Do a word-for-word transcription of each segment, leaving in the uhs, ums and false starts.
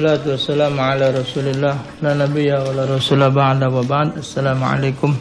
Salatu wassalamu ala Rasulillah, la nabiyya wa la rasula ba'da, wa ba'd. Assalamualaikum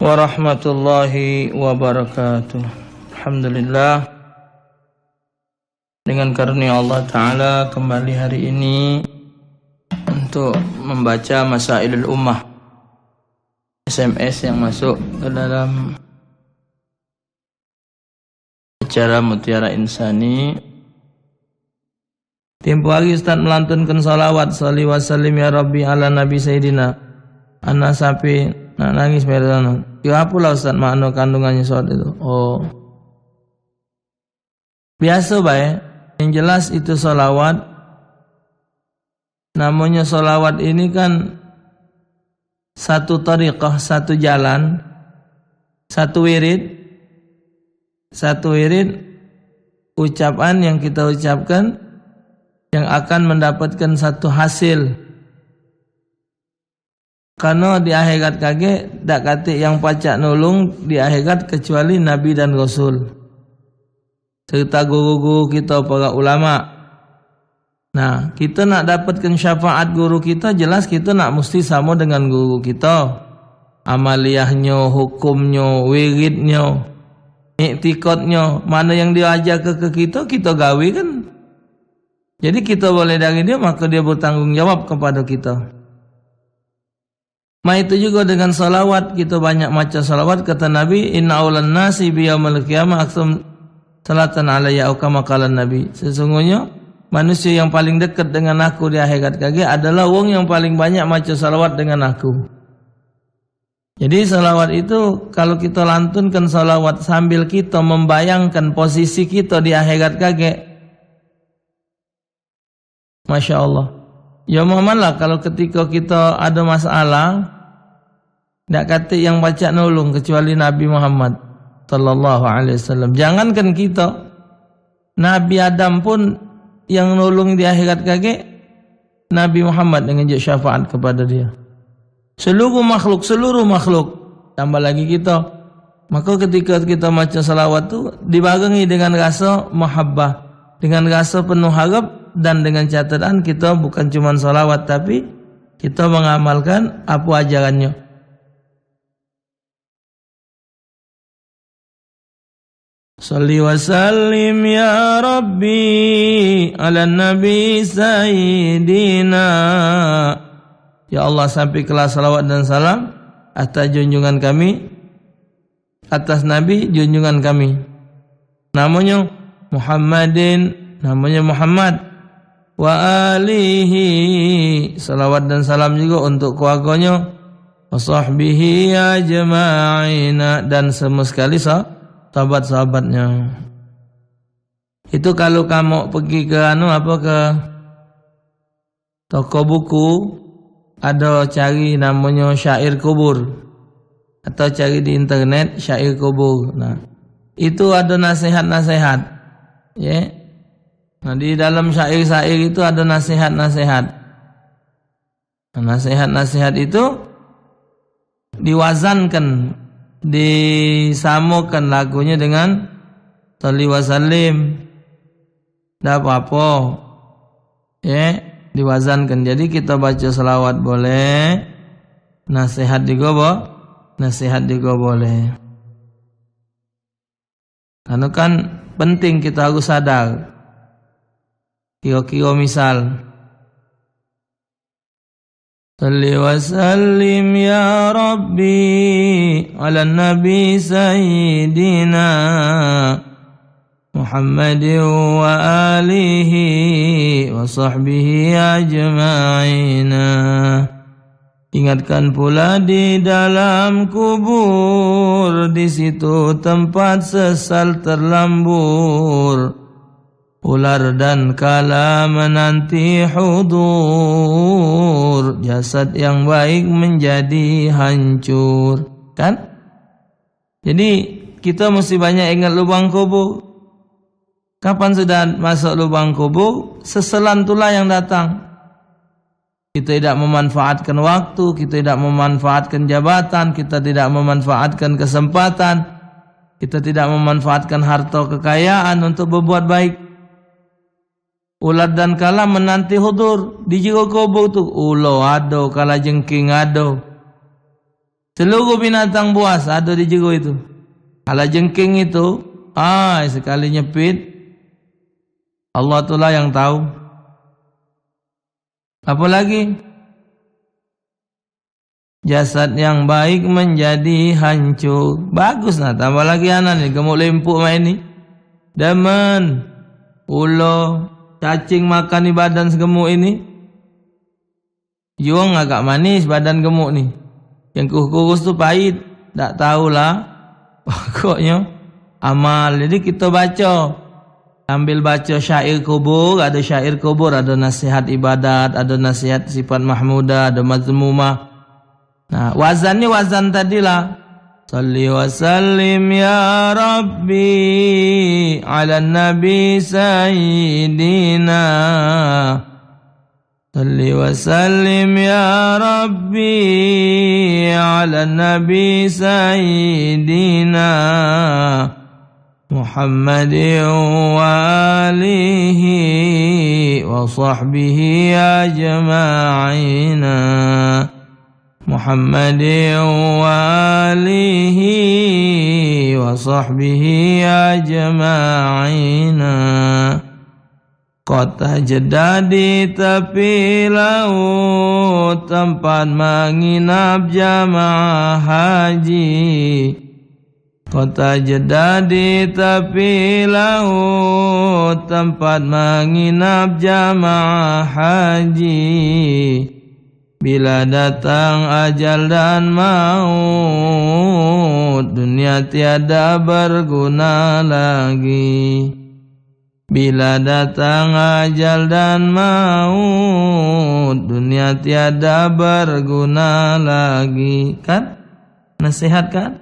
warahmatullahi wabarakatuh. Alhamdulillah, dengan karunia Allah Ta'ala, kembali hari ini untuk membaca Masailul Ummah, S M S yang masuk ke dalam acara Mutiara Insani. Tempo hari Ustaz melantunkan salawat, "Salli wa sallim ya Rabbi ala Nabi Sayyidina." Anak sampai nak nangis merana. Yo, apalah Ustaz makna kandungannya salawat itu? Oh. Biasa bae. Yang jelas itu salawat. Namanya salawat ini kan satu tariqah, satu jalan, satu wirid, satu wirid, ucapan yang kita ucapkan yang akan mendapatkan satu hasil. Karena di akhirat kagek, dak katik yang pacak nulung di akhirat kecuali Nabi dan Rasul. Serta guru-guru kita, para ulama. Nah, kita nak dapatkan syafaat guru kita, jelas kita nak mesti sama dengan guru kita. Amaliahnyo, hukumnyo, wiridnyo, iktikadnyo, mana yang dia ajar ke, ke kita, kita gawe kan. Jadi kita boleh dari dia, maka dia bertanggung jawab kepada kita. Ma itu juga dengan salawat, kita banyak maca salawat, kata Nabi, "Inna aulan nasi bi yaumal qiyamah aksum salatan alayya," atau kama qala Nabi. Sesungguhnya manusia yang paling dekat dengan aku di akhirat kagek adalah wong yang paling banyak maca salawat dengan aku. Jadi salawat itu, kalau kita lantunkan salawat sambil kita membayangkan posisi kita di akhirat kagek, Masya Allah. Ya, Muhammad lah, kalau ketika kita ada masalah, dak katik yang pacak nulung kecuali Nabi Muhammad sallallahu alaihi wasallam. Jangankan kita, Nabi Adam pun yang nulung di akhirat kagek, Nabi Muhammad dengan jek syafaat kepada dia. Seluruh makhluk, seluruh makhluk. Tambah lagi kita. Maka ketika kita maca salawat tu dibarengi dengan rasa mahabbah, dengan rasa penuh harap dan dengan catatan kita bukan cuma salawat tapi kita mengamalkan apa ajarannya. Salli wa sallim ya Rabbi ala Nabi Sayyidina. Ya Allah, sampaikanlah salawat dan salam atas junjungan kami, atas Nabi junjungan kami. Namanya Muhammadin, namanya Muhammad. Wa alihi, salawat dan salam juga untuk keluarganya. Wa sahbihi ajma'ina, dan semua sekali sah-, sahabat-sahabatnya. Itu kalau kamu pergi ke anu apa, ke toko buku, ada cari namanya syair kubur. Atau cari di internet syair kubur. Nah, itu ada nasihat-nasihat. Ya. Nah, di dalam syair-syair itu ada nasihat-nasihat. Nah, nasihat-nasihat itu diwazankan, disamakan lagunya dengan salli wa sallim. Dak apa-apa. Ya, diwazankan. Jadi kita baca selawat boleh, nasihat juga bo-, nasihat juga boleh. Anu kan penting kita harus sadar. Kira-kira misal, Salli wa sallim ya Rabbi ala Nabi Sayyidina Muhammadin wa alihi wa sahbihi ajma'ina. Ingatkan pula di dalam kubur, di situ tempat sesal terlambur. Ular dan kala menanti hudur, jasad yang baik menjadi hancur. Kan? Jadi, kita mesti banyak ingat lubang kubur. Kapan sudah masuk lubang kubur, seselan tulah yang datang. Kita tidak memanfaatkan waktu, kita tidak memanfaatkan jabatan, kita tidak memanfaatkan kesempatan, kita tidak memanfaatkan harta kekayaan untuk berbuat baik. Ular dan kala menanti hudur di jero kubur tu. Ulo ado, kala jengking ado. Seluruh binatang buas ado di jero itu. Kala jengking itu, ai, sekali nyepit, Allah tu lah yang tahu. Apa lagi? Jasad yang baik menjadi hancur. Bagus nah, tambah lagi anak ni, gemuk lempuk mak ini. Demen, ulo, cacing makan di badan segemuk ini. Juang agak manis badan gemuk ni. Yang kurus-kurus tu pahit. Dak tahulah. Pokoknyo amal. Jadi kita baca. Sambil baca syair kubur, ada syair kubur, ada nasihat ibadat, ada nasihat sifat mahmudah, ada mazmumah. Nah, wazannya wazan tadilah. Salli wa sallim ya Rabbi ala Nabi Sayyidina. Salli wa sallim ya Rabbi ala Nabi Sayyidina Muhammadin wa alihi wa sahbihi ajma'ina. Muhammadin wa alihi wa sahbihi ajma'ina. Kota Jeddah di tepi laut, tempat menginap jamaah haji. Kota Jeddah di tepi laut, tempat menginap jamaah haji. Bila datang ajal dan maut, dunia tiada berguna lagi. Bila datang ajal dan maut, dunia tiada berguna lagi. Kan? Nasihat kan?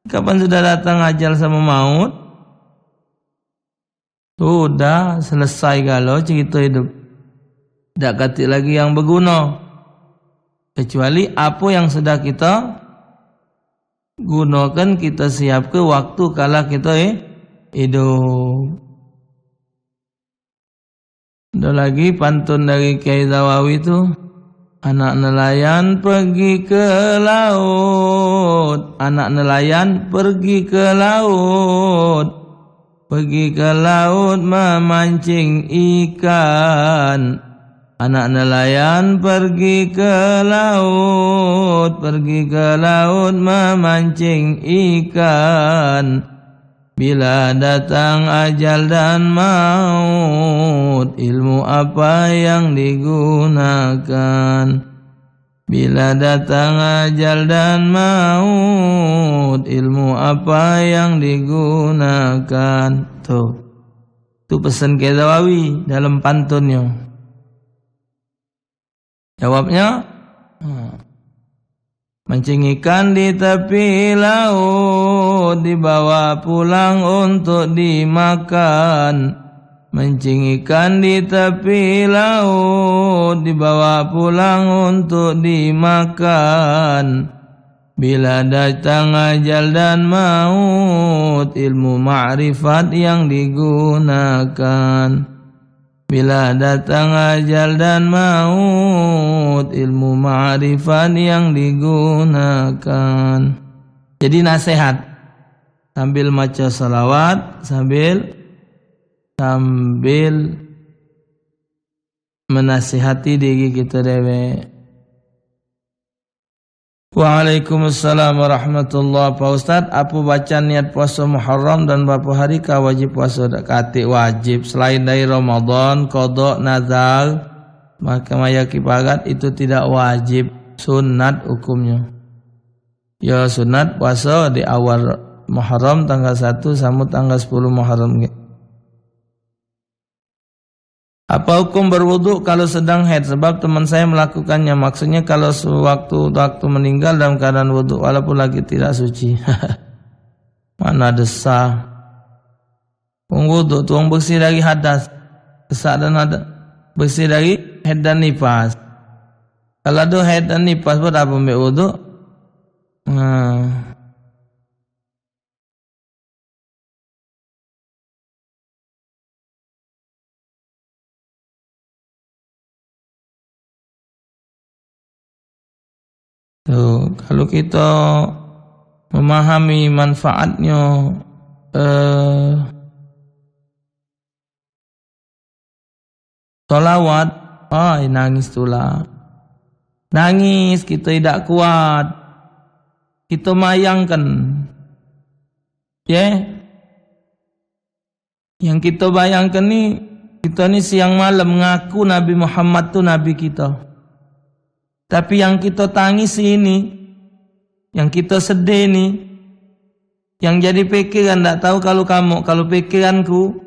Kapan sudah datang ajal sama maut, sudah selesai galo cerita hidup. Dak katik lagi yang beguno. Kecuali apa yang sudah kita gunakan, kita siapke waktu kala kita hi-, hidup. Ada lagi pantun dari Kiai Zawawi tu. Anak nelayan pergi ke laut, anak nelayan pergi ke laut, pergi ke laut memancing ikan. Anak nelayan pergi ke laut, pergi ke laut memancing ikan. Bila datang ajal dan maut, ilmu apa yang digunakan? Bila datang ajal dan maut, ilmu apa yang digunakan? Tu. Tu pesan Kiai Zawawi dalam pantunnyo. Jawabnya, hmm, mancing ikan di tepi laut, dibawa pulang untuk dimakan. Mancing ikan di tepi laut, dibawa pulang untuk dimakan. Bila datang ajal dan maut, ilmu makrifat yang digunakan. Bila datang ajal dan maut, ilmu makrifat yang digunakan. Jadi nasihat, sambil maca salawat, sambil, sambil menasihati diri kita dewek. Waalaikumsalam warahmatullah. Pak Ustaz, apo bacaan niat puasa Muharram dan berapo hari kah wajib puasa? Dak katik wajib. Selain dari Ramadan, kodok, nazar, maka maya kifarat itu tidak wajib. Sunat hukumnya. Ya, sunat puasa di awal Muharram tanggal satu sama tanggal sepuluh Muharram. Apa hukum berwuduk kalau sedang haid? Sebab teman saya melakukannya. Maksudnya kalau sewaktu-waktu meninggal dalam keadaan wuduk walaupun lagi tidak suci. Mana ada sah? Wong wuduk tu wong bersih dari hadas. Sesak dan hadas. Bersih dari haid dan nifas. Kalau ada haid dan nifas, buat apa ambil wuduk? Nah. Tuh, kalau kita memahami manfaatnya, eh, solawat, ai, nangis tula. Nangis, kita idak kuat. Kita mayangkan. Ye? Yang kita bayangkan ni, kita ni siang malam ngaku Nabi Muhammad tu Nabi kita. Tapi yang kita tangis ini, yang kita sedih ni, yang jadi pikiran, ndak tahu kalau kamu, kalau pikiranku,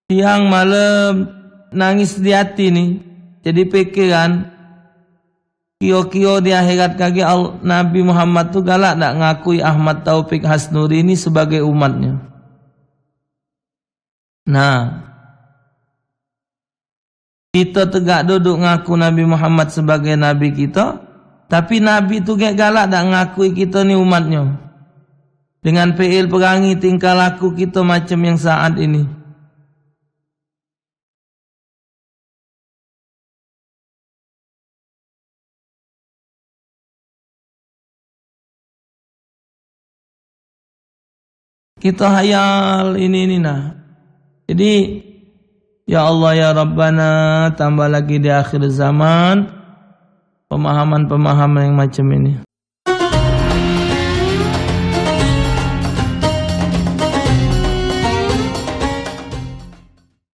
siang malam nangis di hati ni, jadi pikiran, kio-kio di akhirat kage Al-, Nabi Muhammad tu galak dak ngakui Ahmad Taufik Hasnuri ni sebagai umatnya. Nah, kita tegak duduk ngaku Nabi Muhammad sebagai Nabi kita, tapi Nabi tu gek galak dak ngakui kita ni umatnya. Dengan fi'il perangi tingkah laku kita macam yang saat ini. Kita hayal ini, ini nah. Jadi, ya Allah, ya Rabbana, tambah lagi di akhir zaman pemahaman-pemahaman yang macam ini.